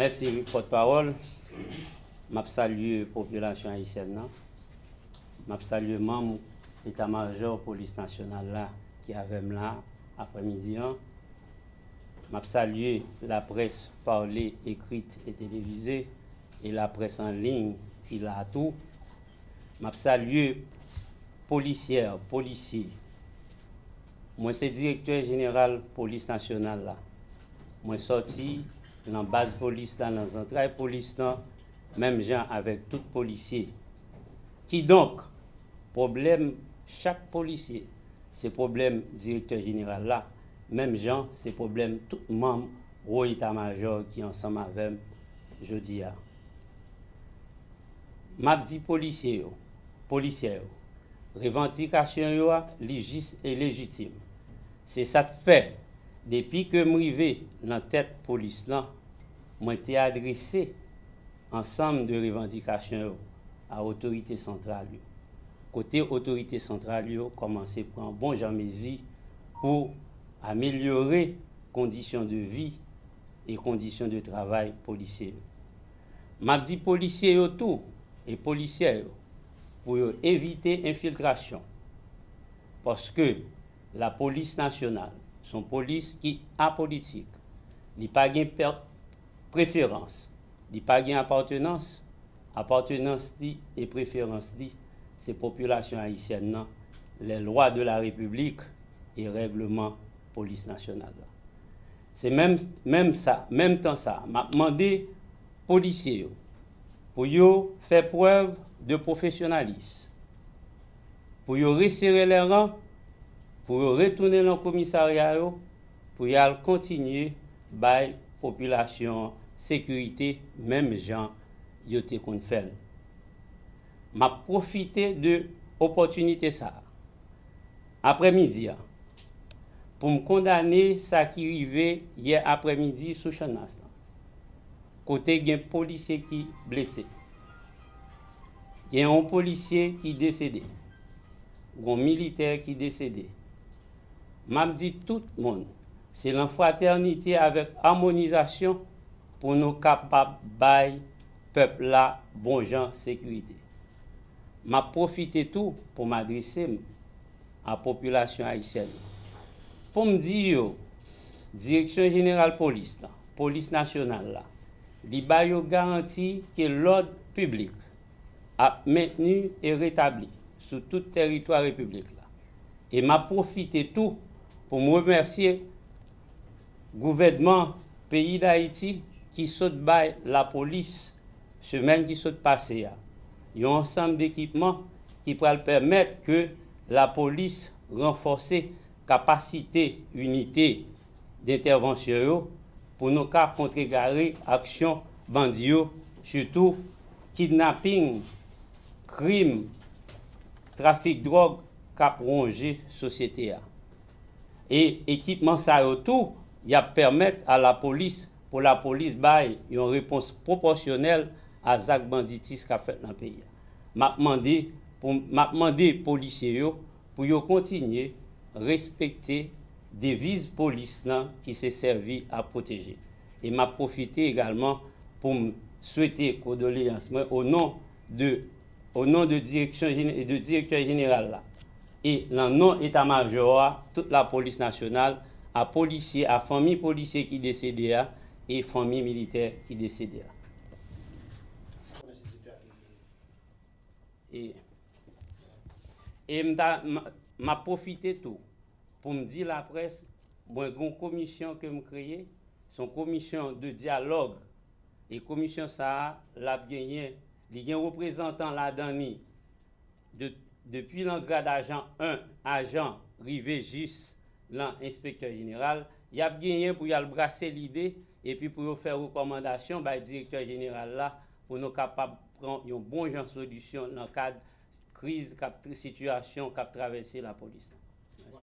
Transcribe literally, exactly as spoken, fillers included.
Mèsi, pòtpawòl. M ap salye popilasyon ayisyèn nan. M ap salye manm Eta Majò Polis Nasyonal la ki avè m la aprèmidi an. M ap salye laprès pale, ekrit e televize e laprès an liy ki la tou. M ap salye polisyè, polisye. Mwen se direktè jeneral polis nasyonal la. Mwen sòti nan baz polis la, nan zantray polis lan, menm jan avèk tout polisye. Kidonk, pwoblèm chak polisye, se pwoblèm direktè jeneral la, menm jan se pwoblèm tout manm wo eta majò ki ansanm avè m jodi a. M ap di polisye yo, polisyè yo, revandikasyon yo a, li jis e lejitim. Se sa k fè, depi ke m rive nan tèt polis lan, mwen te adrese ansanm de revandikasyon yo a otorite santral yo, kote otorite santral yo kòmanse pran bon jan mezi pou amelyore kondisyon de vi e kondisyon de travay polisye yo. M ap di polisye yo tou e polisyè yo pou yo evite enfiltrasyon, paske lapolis nasyonal se yon polis ki apolitik. Li pa gen pè-, preferans, li pa gen apatnans. Apatnans li e preferans li, se popilasyon ayisyèn nan, les lois de la République e règleman polis nasyonal la. Se menm, menm sa, menm tan sa, m ap mande polisye yo pou yo fè prèv de pwofesyonalis, pou yo resere lè ran, pou yo retounen nan komisarya yo, pou y al kontinye bay popilasyon an sekirite menm jan yo te konn fè l. M ap pwofite de opòtinite sa a, aprèmidi a, pou m kondane sa ki rive yè aprèmidi sou Channmas lan, kote gen polisye ki blese. Gen yon polisye ki desede. Gen yon militè ki desede. M ap di tout moun, se lan fratènite avèk amonizasyon pou nou kapab bay pèp la bon jan sekirite. M ap pwofite tou pou m adrese m a popilasyon ayisyèn nan, pou m di yo, Direksyon Jeneral Polis la, Polis Nasyonal la, li ba yo garanti ke lòd piblik ap mentni e retabli sou tout tèritwa repiblik la. E m ap pwofite tou pou m remèsye gouvènman peyi Dayiti ki sot bay lapolis, semèn ki sot pase a, yon ansanm dekipman ki pral pèmèt ke lapolis ranfòse kapasite inite dentèvansyon yo pou nou ka kontregare aksyon bandi yo, sitou kidnaping, krim, trafik dwòg k ap wonje sosyete a. E ekipman sa yo tou, y ap pèmèt a lapolis, pou lapolis bay yon repons pwopòsyonèl a zak banditis k ap fèt nan peyi a. M ap mande pou, m ap mande polisye yo pou yo kontinye respekte deviz polis lan ki se sèvi a pwoteje. E m ap pwofite egalman pou m swete kondoleyans mwen o non de, o non de direksyon jene-, de direktè jeneral la e nan non eta majò a, tout lapolis nasyonal, a polisye, a fanmi polisye ki desede a e fanmi militè ki desede a. E, e m ta, m, m ap pwofite tou pou m di laprès, mwen gen yon komisyon ke m kreye, se yon komisyon de dyalòg. E komisyon sa a, l ap genyen, li gen reprezantan ladan li de, depi nan grad ajan en, ajan, rive jis nan enspektè jeneral, y ap genyen pou y al brase lide epi pou yo fè rekòmandasyon bay direktè jeneral la pou nou kapab pran yon bon jan solisyon nan kad kriz k ap, sitiyasyon k ap travèse lapolis la.